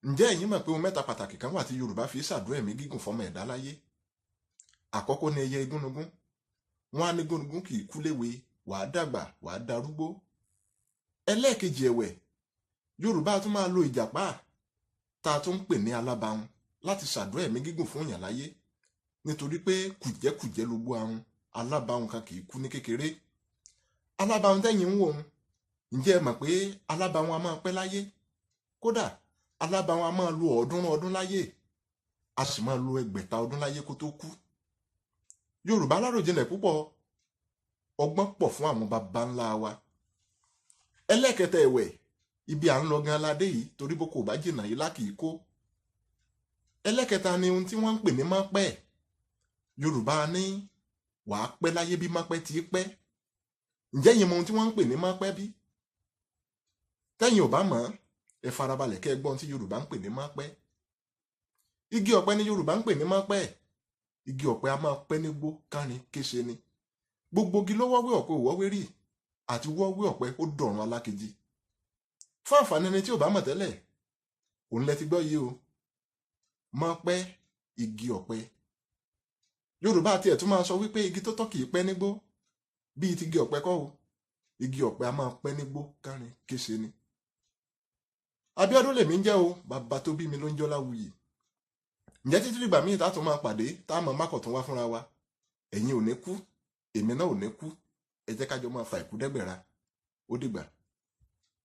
Ǹjẹ́ ẹ̀yin mọ̀ pé ohun mẹ́ta pàtàkì kan wà tí Yorùbá fi ṣàdúrà ẹ̀mí gígùn fọ́mọ ẹ̀dá láyé? Àkọ́kọ́ ni ẹyẹ igúnnugún. Wọ́n á ní gúnnugún kì í kú léwe, wàá dàgbà, wàá darúgbó. Ẹlẹ́ẹ̀kejì ẹ̀wẹ̀, Yorùbá tún máa lo ìjàpá tá a tún ń pè ní alábàhun láti ṣàdúrà ẹ̀mí gígùn fún èèyàn láyé, nítorí pé kùjẹ́kùjẹ́ ló gbó ahun, alábàhun kan kì í kú ní kékeré. Alábàhun tẹ́yìn ń wò ó, ǹjẹ́ ẹ mọ̀ pé alábàhun a máa pẹ́ láyé? Kódà alábàhun a máa lo 300 ọdún láyé, a sì máa lo 600 ọdún láyé kó tó kú. Yorùbá láròjinlẹ̀ púpọ̀, ọgbọ́n pọ̀ fún àwọn baba ńlá wa. Ẹlẹ́ẹ̀kẹta ẹ̀wẹ̀, ibi à ń lọ gan aládé yìí, torí bó kò bá jìnnà yìí lákì í kó. Ẹlẹ́kẹta ni ohun tí wọ́n ń pè ní mọ́pẹ́. Yorùbá ní wàá pẹ́ láyé bí mọ́pẹ́ ti pẹ́. Ǹjẹ́ yìí mọ ohun tí wọ́n ń pè ní mọ́pẹ́ bí? Tẹ́yìn ò bá mọ̀, ẹ farabalẹ̀ kẹ́ ẹ gbọ́n tí Yorùbá ń pè ní mọ́pẹ́. Igi ọ̀pẹ ni Yorùbá ń pè ní mọ́pẹ́. Igi ọ̀pẹ a máa pẹ́ nígbó kárin kése ni. Gbogbo igi ló wọ́wé ọ̀pẹ ò wọ́wé rí, àti wọ́wé ọ̀pẹ ó dọ̀run alákejì. Fún àǹfààní ẹni tí ò bá mọ̀ tẹ́lẹ̀, òun lẹ ti gbọ́ yìí o. Mọ́pẹ́, igi ọ̀pẹ. Yorùbá tiẹ̀ tún máa sọ wípé igi tó tọ́ kì í pẹ́ nígbó, bíi ti igi ọ̀pẹ kọ́ o. Igi ọ̀pẹ a máa pẹ́ nígbó kárin kése ni. Abíọ́dún lèmi ń jẹ́ o, bàbá tó bí mi ló ń jọ́ Láwuyì. Ǹjẹ́ títí dìgbà míì tá a tún máa pàdé, tá a mọ̀ mákọ̀tún wá fúnra wa. Ẹ̀yin ò ní kú, èmi náà ò ní kú. Ẹ jẹ́ ká jọ máa fa ìkú dẹ́gbẹ̀ra. Ó dìgbà.